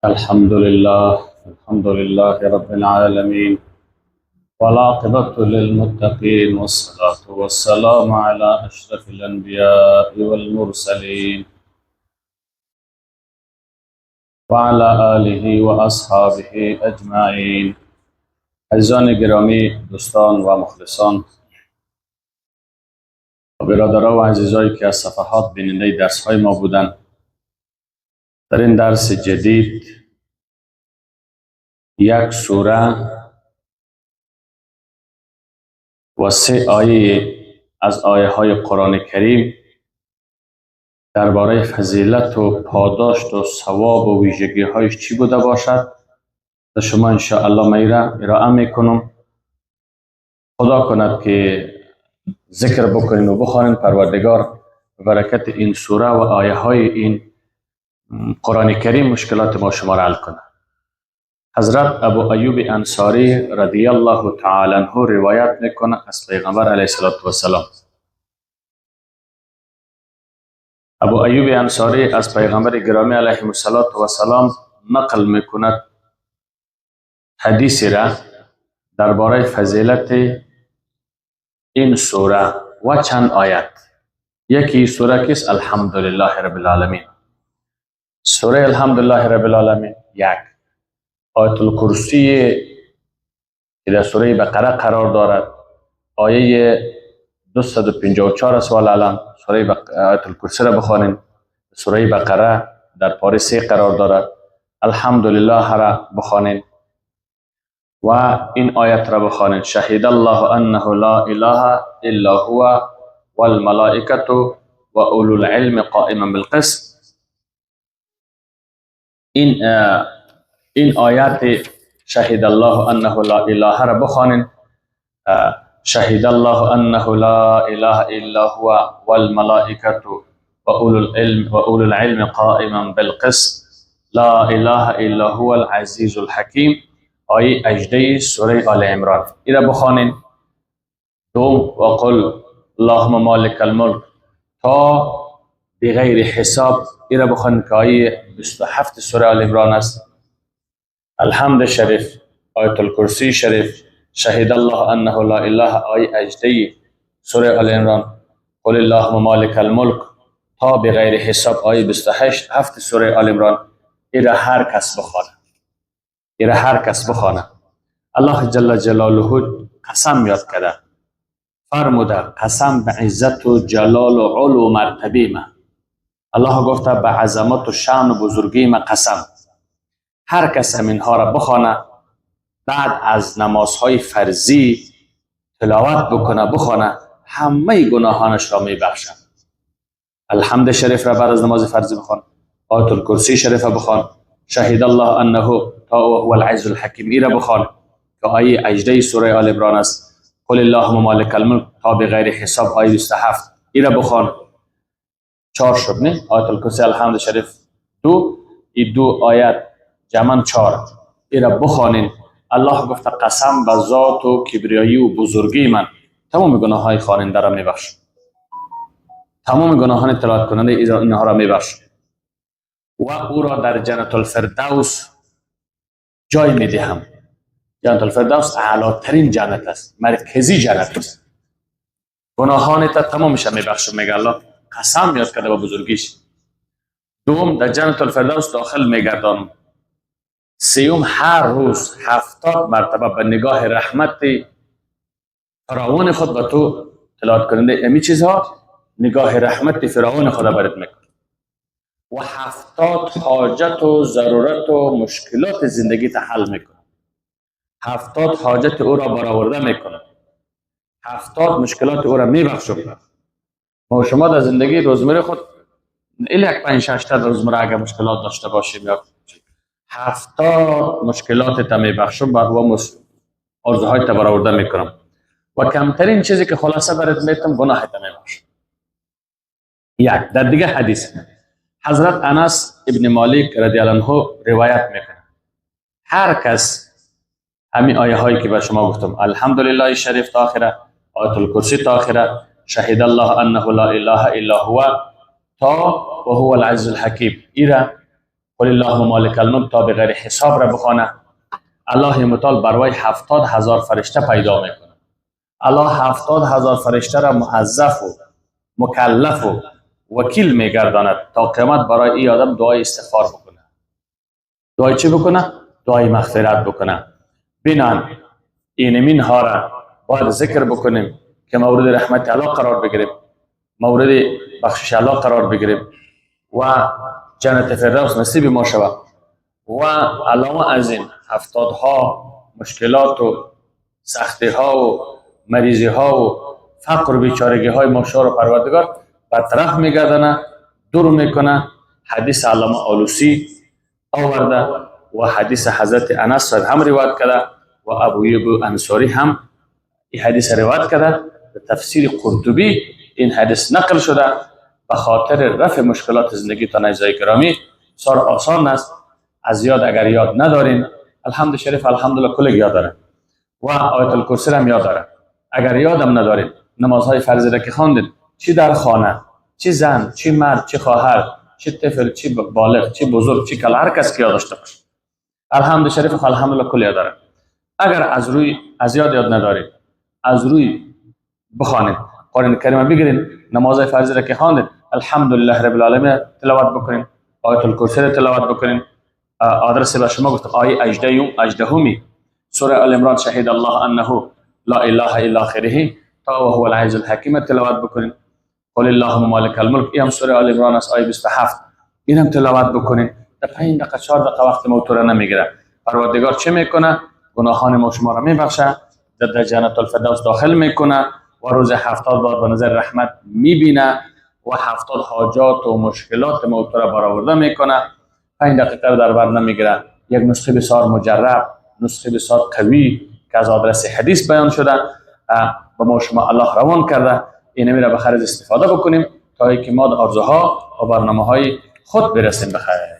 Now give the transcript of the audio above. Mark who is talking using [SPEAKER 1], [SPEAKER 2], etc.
[SPEAKER 1] الحمد لله، الحمد لله رب العالمين، والعاقبة للمتقين، والصلاة والسلام على أشرف الأنبياء والمرسلين وعلى آله وأصحابه أجمعين. عزیزان گرامی، دوستان و مخلصان و برادران و عزیزایی که از صفحات بیننده درس های ما بودند، در این درس جدید یک سوره و سه آیه از آیه های قرآن کریم درباره فضیلت و پاداشت و ثواب و ویژگی هایش چی بوده باشد به شما انشاءالله میره ارائه میکنم. خدا کند که ذکر بکنین و بخوانین. پروردگار برکت این سوره و آیه های این قرآن کریم مشکلات ما شما را حل کنه. حضرت ابو ایوب انصاری رضی الله تعالی عنه روایت میکنه از پیغمبر علیه الصلاة والسلام. ابو ایوب انصاری از پیغمبر گرامی علیه الصلاة والسلام نقل میکند حدیثی را درباره فضیلت این سوره و چند آیت. یکی سوره کس الحمدلله رب العالمین، سوره الحمدلله رب العالمین یک، آیت الکرسی که در سوره بقره قرار دارد، آیه 254 است والعلم. سوره آیت الکرسی را بخوانیم. سوره بقره در پاره 3 قرار دارد. الحمدلله را بخوانیم و این آیت را بخوانید: شهد الله انه لا اله الا هو والملائکه و اولو العلم قائما بالقسط. این آیات شهد الله انه لا اله را بخوانید. شهد الله انه لا اله الا هو والملائکه و اولو العلم و اولو العلم قائما بالقسط لا اله الا هو العزیز الحکیم، آیه 18 سوره آل عمران. این را بخوانید. دوم، وقل اللهم مالک الملک تا بغیر حساب، این را بخوانید که آیه 27 سوره آل عمران است. الحمد شریف، آیت الکرسی شریف، شهد الله انه لا اله، آیه 18 سوره آل عمران، قل اللهم مالک الملک تا بغیر حساب، آیه 28 7 سوره آل عمران. این را هر کس بخوانه، این را هر کس بخوانه. الله جل جلاله قسم یاد کرده، فرموده قسم به عزت و جلال و علو و مرتبه ما. الله گفته به عظمت و شان و بزرگی ما قسم. هر کس اینها را بخوانه، بعد از نمازهای فرضی تلاوت بکنه، بخوانه، همه گناهانش را میبخشد. الحمد شریف را بعد از نماز فرضی بخوان، آیت الکرسی شریف را بخوان، شهد الله انه تا هو العز الحکیم ای را بخوان که آیه 18 سوره آل عمران است. قل اللهم مالک الملک تا بغیر حساب، آیه 27 ای را بخوان. 4 شد نه؟ آیت الکرسی، الحمد شریف 2، ای دو آیت جمعاً 4، ای را بخوانین. الله گفته قسم به ذات و کبریایی و بزرگی من تمام گناه های خواننده را میبخش، تمام گناهان تلاوت کننده اینها را میبخش و او را در جنت الفردوس جای میدهم. جنت الفردوس اعلی ترین جنت است، مرکزی جنت است. گناهان تا تمامش میبخشم، میگه الله قسم یاد کرده با بزرگیش. دوم، در جنت الفردوس داخل میگردانم. سیوم، هر روز 70 مرتبه به نگاه رحمت فراوان خود به تو تلاوت کننده امی چیزها نگاه رحمت فراوان خود برات میکنه و 70 حاجت و ضرورت و مشکلات زندگی تا حل میکنه. 70 حاجت او را برآورده میکنه، 70 مشکلات او را میبخشم. ما شما در زندگی روزمره خود الی یک 5 6 تا روزمره اگر مشکلات داشته باشیم یا 70 مشکلات تا میبخشم و آرزوهای تا برآورده میکنم و کمترین چیزی که خلاصه برات میتم گناه تا میبخشم. یک، در دیگه حدیث حضرت انس ابن مالک رضی الله عنه روایت میکنه هر کس همین آیه هایی که به شما گفتم، الحمدلله شریف تا آخره، آیت الکرسی تا آخره، شهد الله انه لا اله الا هو تا و هو العزیز الحکیم، ایره قل اللهم مالک الملک تا بغیر حساب را بخوانه، الله متعال بر وی 70,000 فرشته پیدا میکنه. الله 70,000 فرشته را موظف و مکلف و وکیل میگرداند تا قیامت برای این آدم دعای استغفار بکنه. دعای چی بکنه؟ دعای مغفرت بکنه. بنان اینمین ها را باید ذکر بکنیم که مورد رحمت الله قرار بگیریم، مورد بخشش الله قرار بگیریم و جنت فردوس نصیب ما شود. و علاوه از این 70 ها مشکلات و سختی ها و مریضی ها و فقر و بیچارگی های ما شما پروردگار برطرف میگردنه، دور میکنه. حدیث علامه آلوسی آورده و حدیث حضرت انس هم روایت کرده و ابو ایوب انصاری هم این حدیث روایت کرده. تفسیر قرطبی این حدیث نقل شده. به خاطر رفع مشکلات زندگی تا عزیزای گرامی بسیار آسان است. از یاد اگر یاد ندارین، الحمد شریف الحمدلله کل یاد داره و آیت الکرسی هم یاد داره. اگر یادم ندارین، نمازهای فرضی را که خواندین، چی در خانه، چی زن، چی مرد، چی خواهر، چی طفل، چی بالغ، چی بزرگ، چی کل، هر کس که یاد داشته باشه الحمد شریف الحمدلله کل یاد داره. اگر از روی از یاد یاد ندارید، از روی بخوانید، قرآن کریم بگیرین، نماز فرضی را که خواندید الحمدلله رب العالمین تلاوت بکنین، آیت الکرسی را تلاوت بکنین. آدرس به شما گفتم آیه 18 سوره آل عمران شهید الله انه لا اله الا آخره تا و هو العزیز الحکیم تلاوت بکنین. قل اللهم مالک الملک، این هم سوره آل عمران است آیه 27، این هم تلاوت بکنین. در 5 دقیقه 4 دقیقه وقت ما تو را نمیگیره. پروردگار چه میکنه؟ گناهان ما شما را میبخشه، در جنت الفردوس داخل میکنه و روز 70 بار به نظر رحمت میبینه و 70 حاجات و مشکلات ما را برآورده میکنه. 5 دقیقه رو در بر نمیگیره. یک نسخه بسیار مجرب، نسخه بسیار قوی که از آدرس حدیث بیان شده به ما شما الله روان کرده، اینمی را به خرج استفاده بکنیم تا اینکه ما در آرزوها و برنامه های خود برسیم. بخیر.